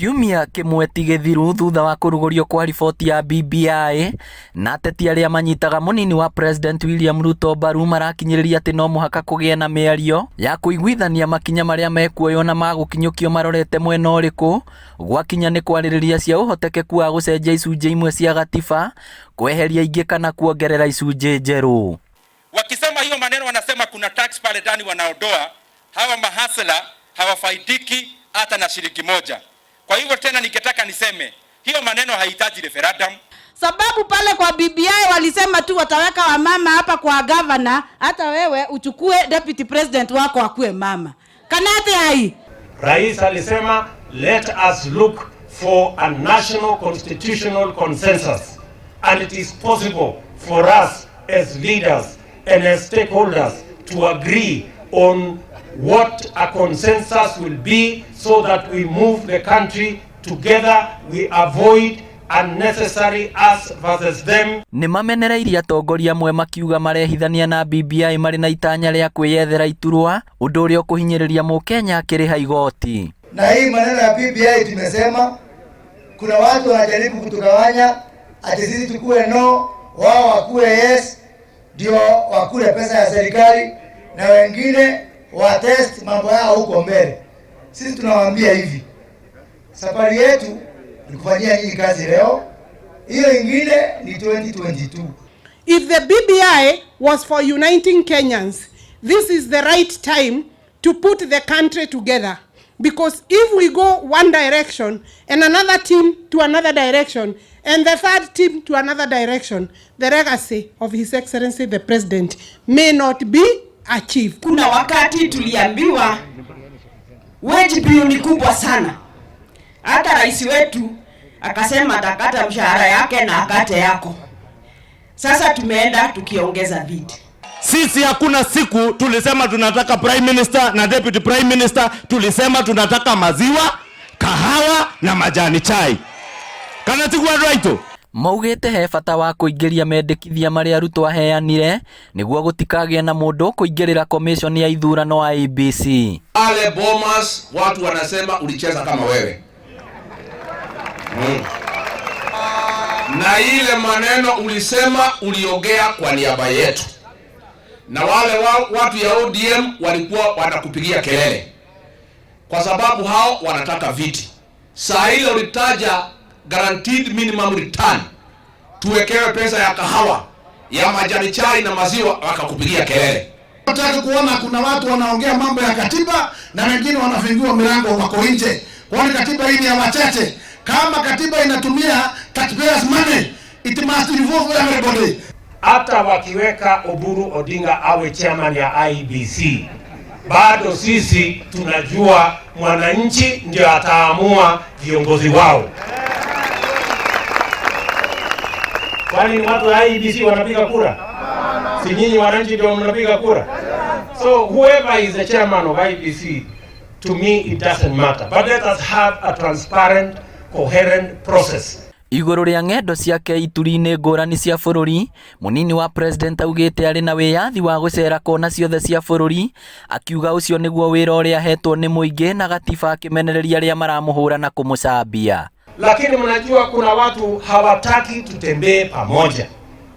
Kiumia kĩmwe ti gĩthiru thutha wa kũrugũrio kwa riboti ya BBI, na ateti arĩa manyitaga mũnini wa President William Ruto mbaru marakinyĩrĩria atĩ no mũhaka kũgĩe na mĩario ya kũiguithania makinya marĩa mekuoywo na magũkinyũkio marorete mwena ũrĩkũ gwakinya nĩ kwarĩrĩria cia ũhotekeku wa gũcenjia icunjĩ imwe cia gatiba, kweheria ingĩ kana kuongerera icunjĩ njerũ. Wakisema hiyo maneno wanasema kuna tax pale ndani wanaondoa, hawa mahasla hawafaidiki hata na shilingi moja. Kwa hivyo tena ningetaka niseme hiyo maneno haihitaji referendum. Sababu pale kwa BBI walisema tu wataweka wamama hapa kwa governor, hata wewe uchukue deputy president wako akuwe mama. Kanate hai. Rais alisema let us look for a national constitutional consensus and it is possible for us as leaders and as stakeholders to agree on what a consensus will be so that we move the country together, we avoid unnecessary us versus them. Nĩ mamenereirie atongoria amwe makiuga marehithania na BBI marĩ na itanya rĩa kwĩyethera iturwa, ũndũ ũrĩa ũkũhinyĩrĩria mũkenya akĩrĩha igoti. Na hii maneno ya BBI tumesema kuna watu wanajaribu kutugawanya ati sisi tukue no, wao wakuwe yes, ndio wakule pesa ya serikali na wengine watest mambo yao huko mbele. Sisi tunawaambia hivi, safari yetu ni kufanyia nyinyi kazi leo, hiyo ingine ni 2022. If the BBI was for uniting Kenyans, this is the right time to put the country together. Because if we go one direction and another team to another direction and the third team to another direction, the legacy of His Excellency the President may not be achieved. Kuna wakati tuliambiwa wage bill ni kubwa sana, hata rais wetu akasema atakata mshahara yake na akate yako. Sasa tumeenda tukiongeza viti. Sisi hakuna siku tulisema tunataka prime minister na deputy prime minister. Tulisema tunataka maziwa, kahawa na majani chai. Kana tiguo andũ aitũ? Maugĩte he bata wa kũingĩria mendekithia marĩa Ruto aheanire nĩguo gũtikagĩe na mũndũ ũkũingĩrĩra commission ya ithurano IEBC. Pale Bomas watu wanasema ulicheza kama wewe. Na ile maneno ulisema uliongea kwa niaba yetu, na wale watu ya ODM walikuwa wanakupigia kelele kwa sababu hao wanataka viti. Saa ile ulitaja guaranteed minimum return, tuwekewe pesa ya kahawa ya majani chai na maziwa, wakakupigia kelele. Nataka kuona kuna watu wanaongea mambo ya katiba na wengine wanafungiwa milango wako nje. Kwani katiba hii ni ya wachache? Kama katiba inatumia taxpayers money, it must involve everybody. Hata wakiweka Oburu Odinga awe chairman ya IEBC, bado sisi tunajua mwananchi ndio ataamua viongozi wao. Kwani watu wa IEBC wanapiga kura? Si nyinyi wananchi ndio mnapiga kura? So whoever is the chairman of IEBC, to me it doesn't matter. But let us have a transparent, coherent process. Igũrũ rĩa ng'endo ciake ituri-inĩ ngũrani cia bũrũri, mũnini wa president augĩte arĩ na wĩyathi wa gũcera kona ciothe cia bũrũri, akiuga ũcio nĩguo wĩra ũrĩa ahetwo nĩ mũingĩ na gatiba akĩmenereria arĩa maramũhũra na kũmũcambia. Lakini mnajua kuna watu hawataki tutembee pamoja,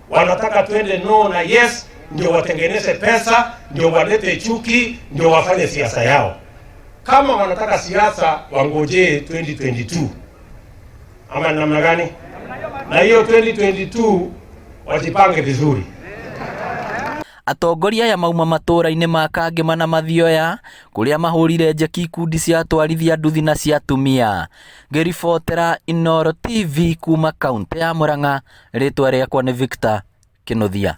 wanataka twende no na yes, ndio watengeneze pesa, ndio walete chuki, ndio wafanye siasa yao. Kama wanataka siasa wangojee 2022 ama ni namna gani? Na hiyo 2022 wajipange vizuri. Atongoria aya mauma matũũra-inĩ ma Kangema na Mathioya kũrĩa mahũrire njeki ikundi cia atwarithia nduthi na cia atumia. Ngĩribotera Inooro TV kuma kaũntĩ ya Murang'a, rĩtwa rĩakwa nĩ Victor Kĩnuthia.